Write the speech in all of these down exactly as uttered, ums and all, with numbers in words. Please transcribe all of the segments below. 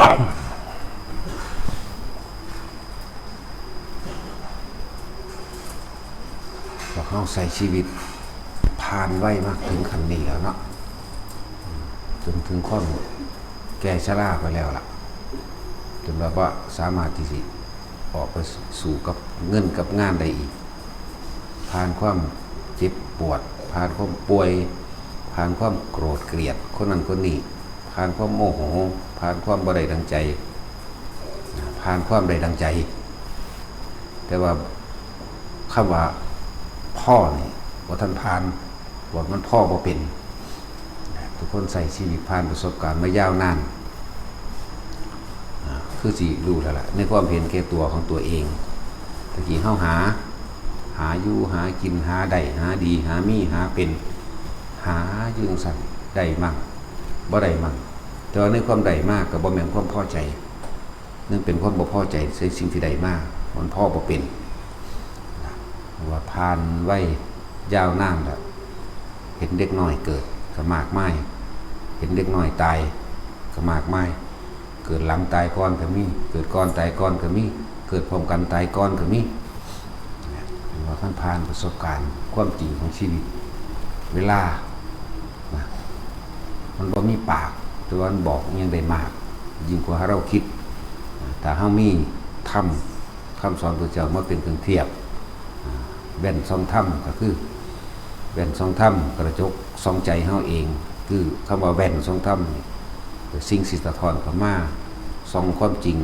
พวกเฮาใช้ชีวิตผ่านวัยมาถึงขั้นนี้แล้วเนาะ จนถึงความแก่ชราไปแล้วล่ะ จนแบบว่าสามารถที่สิออกไปสู่กับเงินกับงานได้อีก ผ่านความเจ็บปวด ผ่านความป่วย ผ่านความโกรธเกลียดคนนั้นคนนี้ ผ่านความโมโห ผ่านความบ่ได้ดังใจ ผ่านความได้ดังใจ แต่ว่าคำว่าพอนี่บ่ทันผ่าน ว่ามันพอบ่เป็น ทุกคนใช้ชีวิตผ่านประสบการณ์มายาวนาน อ่า คือสิรู้แล้วล่ะ ในความเห็นแก่ตัวของตัวเอง ตะกี้เฮาหา หาอยู่ หากิน หาได้ หาดี หามี หาเป็น หาอยู่จั่งซั้น ได้มั่ง บ่ได้มั่ง แต่ว่าในความได้มาก็บ่แม่นความพอใจ นั่นเป็นความบ่พอใจในสิ่งที่ได้มา มันพอบ่เป็น ว่าผ่านวัยยาวนานแล้ว เห็นเด็กน้อยเกิดก็มากมาย เห็นเด็กน้อยตายก็มากมาย เกิดหลังตายก่อนก็มี เกิดก่อนตายก่อนก็มี เกิดพร้อมกันตายก่อนก็มี ว่าท่านผ่านประสบการณ์ความจริงของชีวิต เวลา นะ มันบ่มีปาก แต่ว่ามันบอกอิหยังได้มาก ยิ่งกว่าเราคิด นะ ถ้าเฮามีธรรม คำสอนพระเจ้ามาเป็นเครื่องเทียบ นะ แว่นส่องธรรมก็คือ แว่นส่องธรรม กระจกส่องใจเฮาเอง คือคำว่าแว่นส่องธรรมนี่ เป็นสิ่งสิสะท้อนเข้ามา ส่องความจริง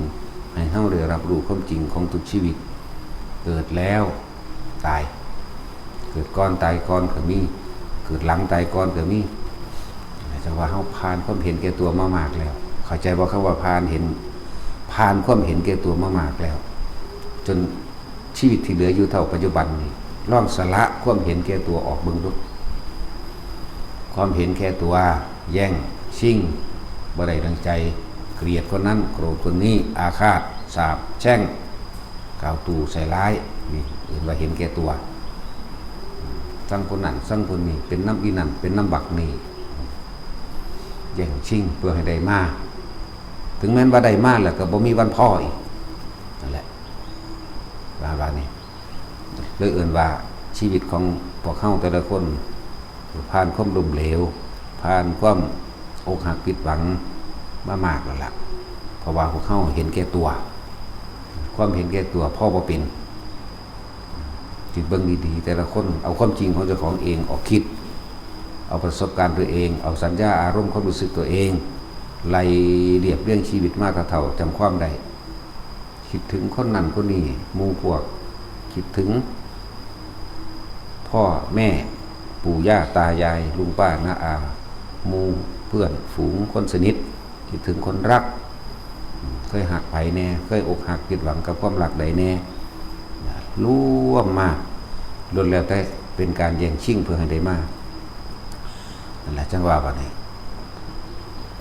ให้เฮาได้รับรู้ความจริงของทุกชีวิต เกิดแล้ว ตาย เกิดก่อนตายก่อนก็มี เกิดหลังตายก่อนก็มี จั่งว่าเฮาผ่านความเห็นแก่ตัวมามากแล้ว เข้าใจบ่ คำว่าผ่านเห็น ผ่านความเห็นแก่ตัวมามากแล้ว จนชีวิตที่เหลืออยู่เท่าปัจจุบันนี่ ลองสละความเห็นแก่ตัวออกเบิ่งดู ความเห็นแก่ตัว แย่ง ชิง บ่ได้ดังใจ เกลียดคนนั้น โกรธคนนี้ อาฆาต สาปแช่ง กล่าวตู่ใส่ร้าย นี่เอิ้นว่าเห็นแก่ตัว ซังคนนั้น ซังคนนี้ เป็นนำอีนั่น เป็นนำบักนี่ แย่งชิงเพื่อให้ได้มา ถึงแม้นว่าได้มาแล้วก็บ่มีวันพออีก นั่นแหละ ว่า ว่านี่ เลยเอิ้นว่าชีวิตของพวกเฮาแต่ละคน ผ่านความล้มเหลว ผ่านความอกหักผิดหวังมามากแล้วล่ะ เพราะว่าพวกเฮาเห็นแก่ตัว ความเห็นแก่ตัวพอบ่เป็น คิดเบิ่งดีๆ แต่ละคนเอาความจริงของเจ้าของเองออกคิด เอาประสบการณ์ตัวเอง เอาสัญญาอารมณ์ความรู้สึกตัวเอง ไล่เรียบเรียงชีวิตมาเท่าๆ จำความได้ คิดถึงคนนั้นคนนี้ หมู่พวก คิดถึง พ่อแม่ ปู่ย่าตายาย ลุงป้าน้าอา หมู่เพื่อนฝูงคนสนิท คิดถึงคนรัก เคยหักไผแน่ เคยอกหักผิดหวังกับความรักใดแน่ รวมมา ล้วนแล้วแต่เป็นการแย่งชิงเพื่อให้ได้มา นั่นแหละจั่งว่าบัดนี้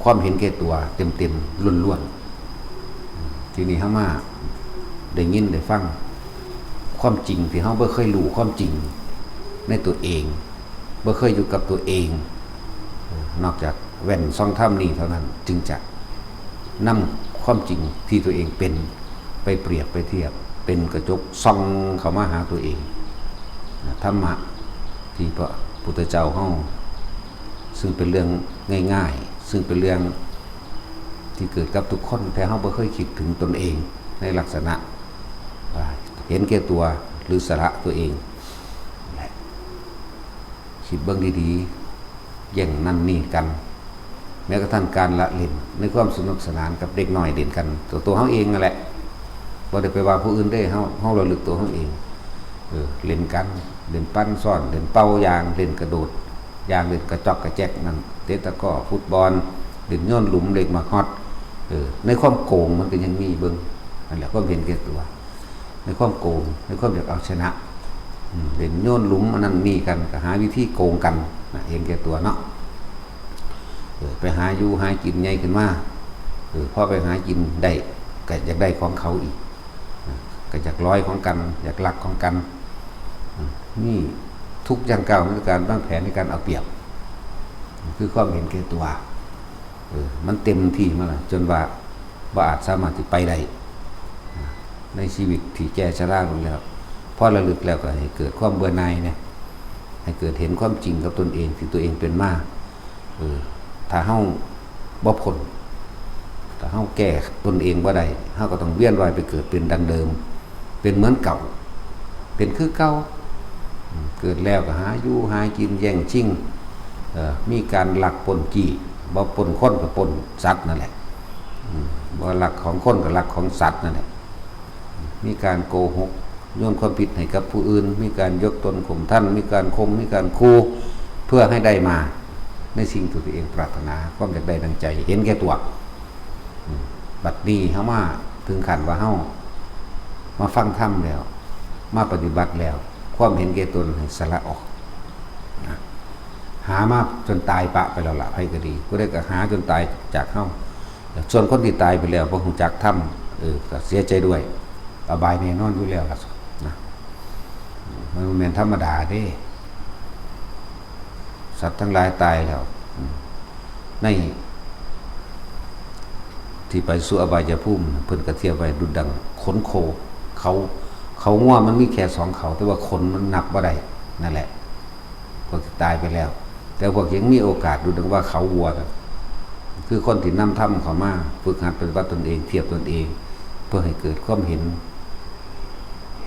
ความเห็นแก่ตัวเต็มๆ ล้วนๆ ทีนี้เฮามาได้ยินได้ฟังความจริงที่เฮาบ่เคยรู้ความจริงในตัวเอง บ่เคยอยู่กับตัวเอง นอกจากแว่นส่องธรรมนี้เท่านั้น จึงจะนำความจริงที่ตัวเองเป็นไปเปรียบไปเทียบ เป็นกระจกส่องเข้ามาหาตัวเอง ธรรมะที่พระพุทธเจ้าเฮา ซึ่งเป็นเรื่องง่ายๆ ซึ่งเป็นเรื่องที่เกิดกับทุกคน แต่เฮาบ่เคยคิดถึงตนเองในลักษณะว่าเห็นแก่ตัวหรือสละตัวเอง คิดเบิ่งดีๆ แย่งนั่นนี่กัน แม้กระทั่งการละเล่นในความสนุกสนานกับเด็กน้อยเล่นกัน ตัว ตัวเฮาเองนั่นแหละ บ่ได้ไปว่าผู้อื่นเด้ เฮา เฮาระลึกตัวเฮาเอง เออ เล่นกัน เล่นปั่นซ้อน เล่นเป่ายาง เล่นกระโดดยาง เล่นกระจอกกระแจกนั่น เตะตะกร้อ ฟุตบอล เล่นโยนหลุม เล่นหมากฮอด เออ ในความโกงมันก็ยังมีเบิ่ง นั่นแหละความเห็นแก่ตัว ในความโกง ในความอยากเอาชนะ อืม เล่นโยนหลุมอันนั้นนี่กัน ก็หาวิธีโกงกันนะ เห็นแก่ตัวเนาะ เออ ไปหาอยู่หากินใหญ่ขึ้นมา เออ พอไปหากินได้ ก็อยากได้ของเขาอีก นะ ก็อยากลอยของกัน อยากลักของกัน อืม นี่ทุกย่างก้าวในการวางแผนในการเอาเปรียบ คือความเห็นแก่ตัว เออ มันเต็มที่มาแล้ว จนว่า บ่อาจสามารถที่ไปได้ในชีวิตที่แก่ชราลงแล้ว พอระลึกแล้วก็ให้เกิดความเบื่อหน่ายเนี่ย ให้เกิดเห็นความจริงกับตนเองที่ตัวเองเป็นมา เออ ถ้าเฮาบ่พ้น ถ้าเฮาแก้ตนเองบ่ได้ เฮาก็ต้องเวียนว่ายไปเกิดเป็นดังเดิม เป็นเหมือนเก่า เป็นคือเก่า เกิดแล้วก็หาอยู่หากินแย่งชิง เอ่อ มีการลักปล้นจี้ บ่ปล้นคนก็ปล้นสัตว์นั่นแหละ อืม บ่ลักของคนก็ลักของสัตว์นั่นแหละ มีการโกหก โยนความผิดให้กับผู้อื่น มีการยกตนข่มท่าน มีการข่ม มีการขู่ เพื่อให้ได้มาในสิ่งที่ตัวเองปรารถนา ความอยากได้ดังใจ เห็นแก่ตัว อืม บัดนี้เฮามาถึงขั้นว่าเฮามาฟังธรรมแล้ว มาปฏิบัติแล้ว ความเห็นแก่ตนให้สละออกนะ หามาจนตายปะไปแล้วล่ะ ไผก็ดี ผู้ใดก็หาจนตายจากเฮา ส่วนคนที่ตายไปแล้วบ่ฮู้จักธรรม เออ ก็เสียใจด้วย อบายแน่นอนอยู่แล้วล่ะนะ มันบ่แม่นธรรมดาเด้ สัตว์ทั้งหลายตายแล้ว อืม ใน ที่ไปสู่อบายภูมิ เพิ่นก็เทียบไว้ดุจดังขนโค เขา เขางัวมันมีแค่สองเขา แต่ว่าขนมันนับบ่ได้ นั่นแหละ พวกที่ตายไปแล้ว แต่พวกยังมีโอกาสดุจดังว่าเขาวัวน่ะ คือคนที่นำธรรมเข้ามาฝึกหัดปฏิบัติตนเอง เทียบตนเอง เพื่อให้เกิดความเห็น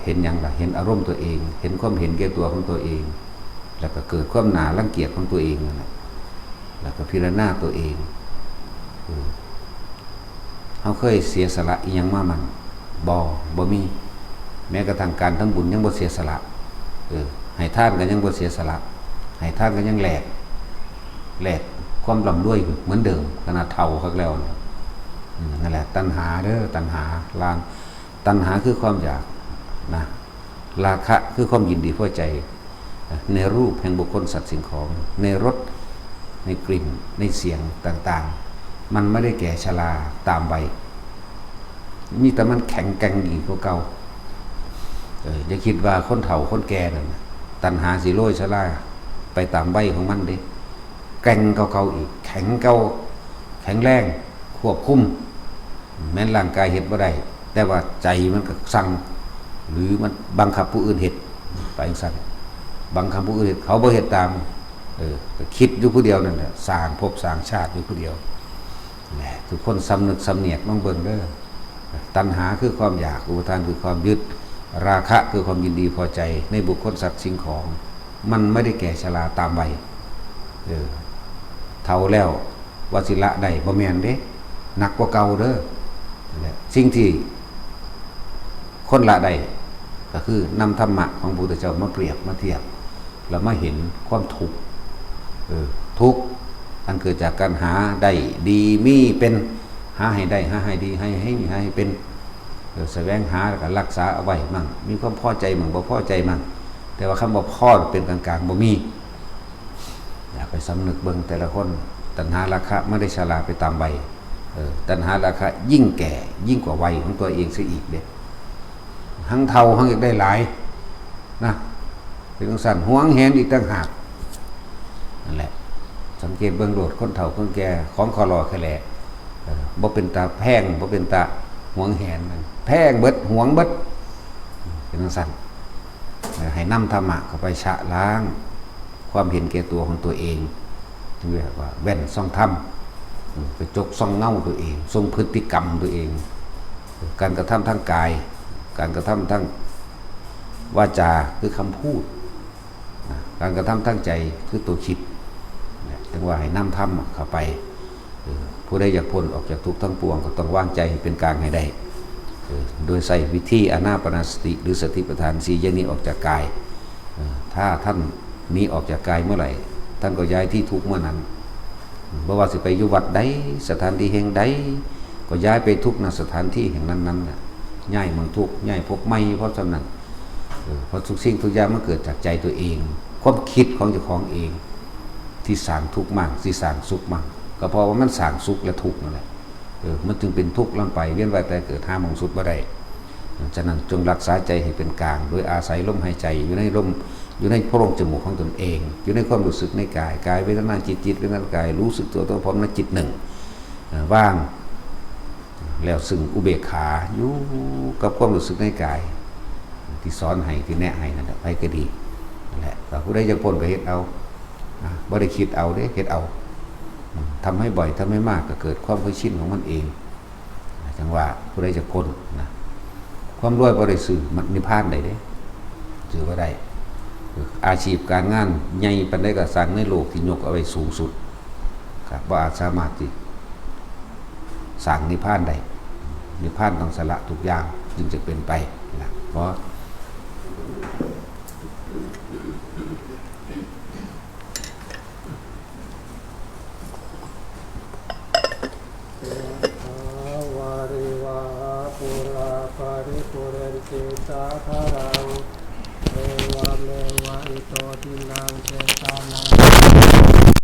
เห็นหยังล่ะ เห็นอารมณ์ตัวเอง เห็นความเห็นแก่ตัวของตัวเอง แล้วก็เกิดความน่ารังเกียจของตัวเองนั่นแหละ แล้วก็พิจารณาตัวเอง เออ เฮาเคยเสียสละอิหยังมามั่ง บ่ บ่มี แม้กระทั่งการทำบุญยังบ่เสียสละ เออ ให้ทานก็ยังบ่เสียสละ ให้ทานก็ยังแลก แลกความร่ำรวยเหมือนเดิม ขนาดเฒ่าคักแล้วนะ อืม นั่นแหละ ตัณหาเด้อ ตัณหา ลาง ตัณหาคือความอยากนะ ราคะคือความยินดีพอใจ ในรูปแห่งบุคคลสัตว์สิ่งของ ในรส ในกลิ่น ในเสียงต่างๆ มันไม่ได้แก่ชราตามวัย มีแต่มันแข็งแกร่งยิ่งกว่าเก่า เออ อย่าคิดว่าคนเฒ่าคนแก่นั่นน่ะ ตัณหาสิโรยชราไปตามวัยของมันเด้ แกร่งกว่าเก่าอีก แข็งเก่า แข็งแรง ควบคุม แม้นร่างกายเฮ็ดบ่ได้ แต่ว่าใจมันก็สั่ง หรือมันบังคับผู้อื่นเฮ็ด ไปจั่งซั้น บังคับผู้อื่นเฮ็ด เขาบ่เฮ็ดตาม เออ ก็คิดอยู่ผู้เดียวนั่นแหละ สร้างภพสร้างชาติอยู่ผู้เดียว แหม ทุกคนสำนึกสำเนียกลองเบิ่งเด้อ ตัณหาคือความอยาก อุปาทานคือความยึด ราคะคือความยินดีพอใจในบุคคลสัตว์สิ่งของ มันไม่ได้แก่ชราตามวัย เออ เฒ่าแล้วว่าสิละได้ บ่แม่นเด้ หนักกว่าเก่าเด้อ นั่นแหละ สิ่งที่คนละได้ ก็คือนำธรรมะของพระพุทธเจ้ามาเปรียบมาเทียบ แล้วมาเห็นความทุกข์ เออ ทุกข์อันเกิดจากการหาได้ดีมีเป็น หาให้ได้ หาให้ดี ให้ ให้มี หาให้เป็น เออ แสวงหาแล้วก็รักษาเอาไว้มั่ง มีความพอใจมั่ง บ่พอใจมั่ง แต่ว่าคำว่าพอเป็นกลางๆ บ่มี อยากไปสำนึกเบิ่งแต่ละคน ตัณหาราคะไม่ได้ชราไปตามวัย เออ ตัณหาราคะยิ่งแก่ ยิ่งกว่าวัยของตัวเองซะอีกเด้ ทั้งเฒ่าทั้งอยากได้หลาย นะ เป็นจั่งซั้น หวงแหนอีกต่างหาก นั่นแหละ สังเกตเบิ่งโลด คนเฒ่าคนแก่ ของคอลอแค่แหละ เออ บ่เป็นตาแพง บ่เป็นตาหวงแหน แพงเบิด หวงเบิด เป็นจั่งซั้น ให้นำธรรมะเข้าไปชะล้าง ความเห็นแก่ตัวของตัวเอง เรียกว่าแว่นส่องธรรม เออ กระจกส่องเงาตัวเอง ส่องพฤติกรรมตัวเอง การกระทำทางกาย การกระทำทางวาจา คือคำพูด นะ การกระทำทางใจ คือตัวคิด เนี่ย จั่งว่าให้นำธรรมเข้าไป เออ ผู้ใดอยากพ้นออกจากทุกข์ทั้งปวง ก็ต้องวางใจให้เป็นกลางให้ได้ เออ โดยใช้วิธีอานาปานสติ หรือสติปัฏฐานสี่อย่างนี้ออกจากกาย เออ ถ้าท่านหนีออกจากกายเมื่อไหร่ ท่านก็ย้ายที่ทุกข์เมื่อนั้น บ่ว่าสิไปอยู่วัดใด สถานที่แห่งใด ก็ย้ายไปทุกข์ ณ สถานที่แห่งนั้นๆ น่ะ ย้ายหม่องทุกข์ ย้ายภพใหม่ เพราะฉะนั้น เออ เพราะทุกสิ่งทุกอย่างมันเกิดจากใจตัวเอง ความคิดของเจ้าของเอง ที่สร้างทุกข์มา ที่สร้างสุขมา ก็เพราะว่ามันสร้างสุขและทุกข์นั่นแหละ เออ มันจึงเป็นทุกข์ลำไป เวียนว่ายตายเกิด หาหม่องสุดบ่ได้ ฉะนั้นจงรักษาใจให้เป็นกลาง โดยอาศัยลมหายใจ อยู่ในลม อยู่ในโพรงจมูกของตนเอง อยู่ในความรู้สึกในกาย กายเวทนาจิต จิตเวทนากาย รู้สึกตัว ตัวพร้อมในจิตหนึ่ง เอ่อ ว่าง แล้วซึ่งอุเบกขาอยู่กับความรู้สึกในกาย ที่สอนให้ที่แนะให้นั่นแหละ ไปก็ดีนั่นแหละ แต่ผู้ใดอยากพ้นก็เฮ็ดเอา อ่ะ บ่ได้คิดเอาเด้ เฮ็ดเอา ทำให้บ่อย ทำให้มาก ก็เกิดความเคยชินของมันเอง จังว่าผู้ใดจะพ้นนะ ความรวยบ่ได้ซื้อมันนิพพานได้เด้ ซื้อบ่ได้ อาชีพการงานใหญ่ปานใดก็สร้างในโลกที่ยกเอาไว้สูงสุด ครับ บ่อาจสามารถที่สร้างนิพพานได้ นิพพานต้องสละทุกอย่างจึงจะเป็นไปนะ เพราะ ยะถาวาริวาหาปูราปาริปูเรนติสาคารัง เอวะเมวะอิโตทินังเปตานัง